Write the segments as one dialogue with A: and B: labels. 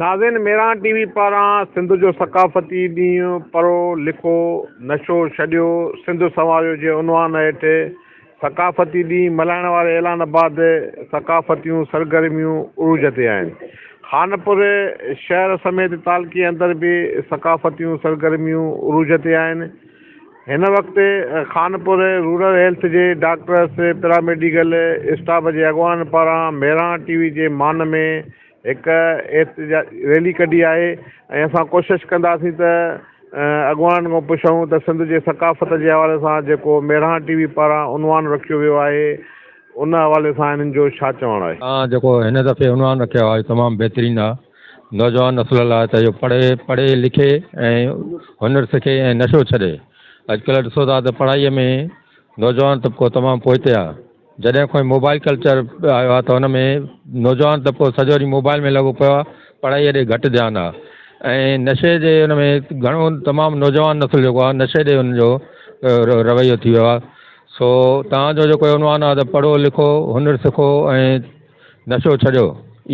A: ناظرين ميران ٽي وي پاران سنڌ جو ثقافتي ڏينهن پڙهو لکو نشو ڇڏيو سنڌ سنواريو جي عنوان هيٺ ثقافتي ڏينهن ملهائڻ واري اعلان بعد ثقافتيون سرگرميون عروج تي آهن. خانپور شهر سميت تعلقي اندر به ثقافتيون سرگرميون عروج تي آهن. هن وقت خانپور رورل هيلٿ جي ڊاڪٽرس، پيراميڊيڪل اسٽاف جي اڳواڻن پاران مهراڻ ٽي وي جي مان ۾ هڪ احتجاجي ريلي ڪڍي آهي ۽ اسان ڪوشش ڪنداسين ته اڳواڻن کان پڇون ته سنڌ جي ثقافت جي حوالي سان جيڪو مهراڻ ٽي وي پاران عنوان رکيو ويو آهي ان حوالي سان انهن جو ڇا چوڻ آهي.
B: توهان جيڪو هن دفعي عنوان رکيو آهي تمام بهترين آهي نوجوان نسل لاء ته اهو پڙهي پڙهي لکي ۽ هنر سکي ۽ نشو ڇڏي اڄڪلهه ڏسو ٿا ته پڙهائي ۾ نوجوان طبقو تمام پوئتي آهي جڏهن کان موبائل ڪلچر آيو آهي ته ان ۾ نوجوان طبقو سڄو ڏينهن موبائل ۾ لڳو پيو آهي پڙهائيء ڏي گهٽ ڌيان آهي ۽ نشي جي ان ۾ گهڻو تمام نوجوان نسل جيڪو آهي نشي ڏي ان جو رويو ٿي ويو آهي سو توهان جو جيڪو عنوان آهي ته پڙهو لکو هنر سکو ۽ نشو ڇڏيو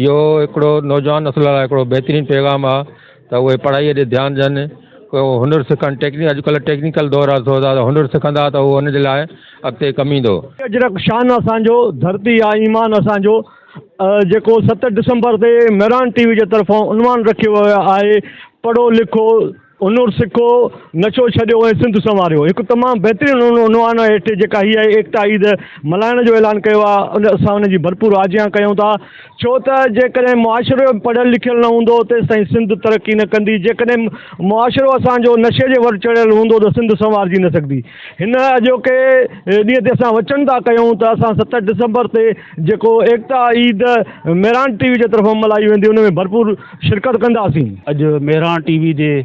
B: اهو هڪڙو نوجوان نسل لاء هڪڙو بهترين پيغام آهي ته اهي پڙهائيء ڏي ڌيان ڏين ڪو هنر سکن ٽيڪني اڄڪلهه ٽيڪنيڪل دور آهي سو هنر سکندا ته اهو ان جي لاء اڳتي ڪم ايندو.
C: اجرڪ شان اسان جو، ڌرتي آ ايمان اسان جو جيڪو ست ڊسمبر تي مهراڻ ٽي وي جي طرفان عنوان رکيو ويو آهي پڙهو لکو هنر سکو، نشو ڇڏيو ۽ سنڌ سنواريو هڪ تمام بهترين عنوان هيٺ جيڪا هيء ايڪتا عيد ملهائڻ جو اعلان ڪيو آهي ان اسان ان جي ڀرپور آجيان ڪيون ٿا ڇو ته جيڪڏهن معاشرو پڙهيل لکيل نه هوندو تيستائين سنڌ ترقي نه ڪندي جيڪڏهن معاشرو اسان جو نشي جي ور چڙهيل هوندو ته سنڌ سنوارجي نه سگهندي هن اڄوڪي ڏينهن تي اسان وچن ٿا ڪيون ته اسان ست ڊسمبر تي جيڪو ايڪتا عيد مهراڻ ٽي وي جي طرفان ملهائي ويندي ان ۾ ڀرپور شرڪت ڪنداسين.
D: اڄ مهراڻ ٽي وي جي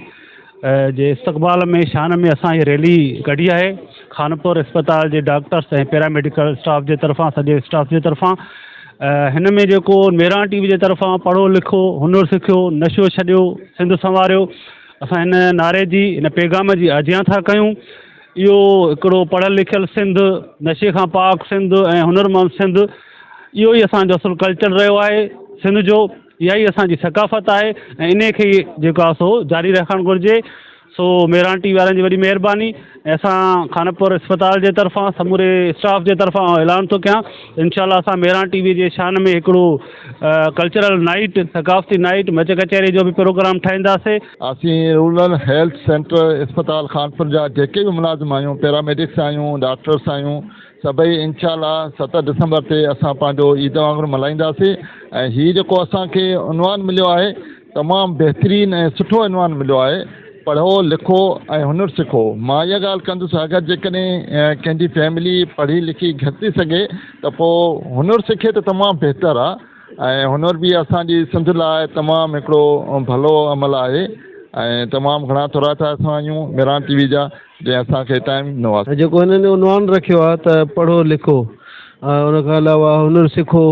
D: جي استقبال ۾ شان ۾ اسان هي ريلي ڪڍي آهي خانپور اسپتال جي ڊاڪٽرس ۽ پيراميڊيڪل اسٽاف جي طرفان سڄي اسٽاف جي طرفان هن ۾ جيڪو مهراڻ ٽي وي جي طرفان پڙهو لکو هنر سکيو نشو ڇڏيو سنڌ سنواريو اسان هن نعري جي هن پيغام جي آجيان ٿا ڪيون اهو هڪڙو پڙهيل لکيل سنڌ نشي کان پاڪ سنڌ ۽ هنرمند سنڌ اهو ئي اسان جو اصل ڪلچر رهيو آهي سنڌ جو اها ئي اسان جي ثقافت آهي ۽ انهي کي ئي جيڪو آهي سو جاري رکڻ گهرجي سو مهراڻ ٽي وي وارن جي وڏي مهرباني ۽ اسان خانپور اسپتال جي طرفان سموري اسٽاف جي طرفان آئون اعلان ٿو ڪيان انشاء الله اسان مهراڻ ٽي وي جي شان ۾ هڪڙو ڪلچرل نائيٽ ثقافتي نائيٽ مچ ڪچهري جو به پروگرام ٺاهينداسي.
E: اسين رورل هيلٿ سينٽر اسپتال خانپور جا جيڪي به ملازم آهيون پيراميڊڪس آهيون ڊاڪٽرس آهيون سڀئي انشاء الله ست ڊسمبر تي اسان پنهنجو عيد وانگر ملهائينداسين ۽ هي جيڪو اسان کي عنوان مليو آهي تمام بهترين ۽ سٺو عنوان مليو آهي پڙهو لکو ۽ هنر سکو مان اها ڳالهه ڪندس اگر جيڪڏهن ڪنهن جي فيملي پڙهي لکي گهٽ ٿي سگهي ته پوء هنر سکي ته تمام بهتر آهي ۽ هنر به اسان جي سنڌ لاء تمام هڪڙو ڀلو عمل آهي ۽ تمام گهڻا ٿورا ٿا اسان آهيون ميران ٽي وي جا جنهن اسان کي ٽائيم ڏنو آهي.
F: جيڪو هنن عنوان رکيو آهي ته پڙهو لکو ۽ ان کان علاوه هنر سکو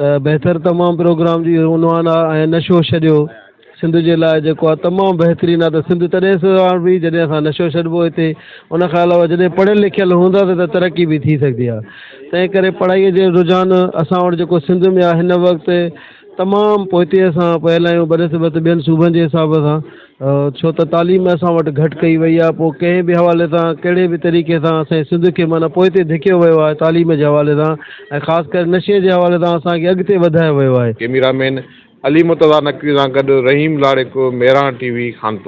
F: ته بهتر تمام پروگرام جي عنوان آهي ۽ نشو ڇڏيو سنڌ جي لاء جيڪو آهي تمام بهترين آهي ته سنڌ تڏهن سڌاربي جڏهن اسان نشو ڇڏبو هتي ان کان علاوه جڏهن پڙهيل لکيل هوندا ته ترقي به ٿي سگهندي آهي تنهن ڪري پڙهائي جو رجحان اسان وٽ جيڪو سنڌ ۾ آهي هن وقت تمام پوئتي اسان پيل آهيون بنسبت ٻين صوبن جي حساب سان ڇو ته تعليم اسان وٽ گهٽ ڪئي وئي آهي پوء ڪنهن به حوالي سان ڪهڙي به طريقي سان اسان جي سنڌ کي معنيٰ پوئتي ڌڪيو ويو آهي تعليم جي حوالي سان ۽ خاص ڪري نشي جي حوالي سان اسان کي اڳتي وڌايو ويو آهي.
A: ڪئميرا مين علي مرتضيٰ نقوي سان گڏ رحيم لاڙڪ، مهراڻ ٽي وي، خانپور.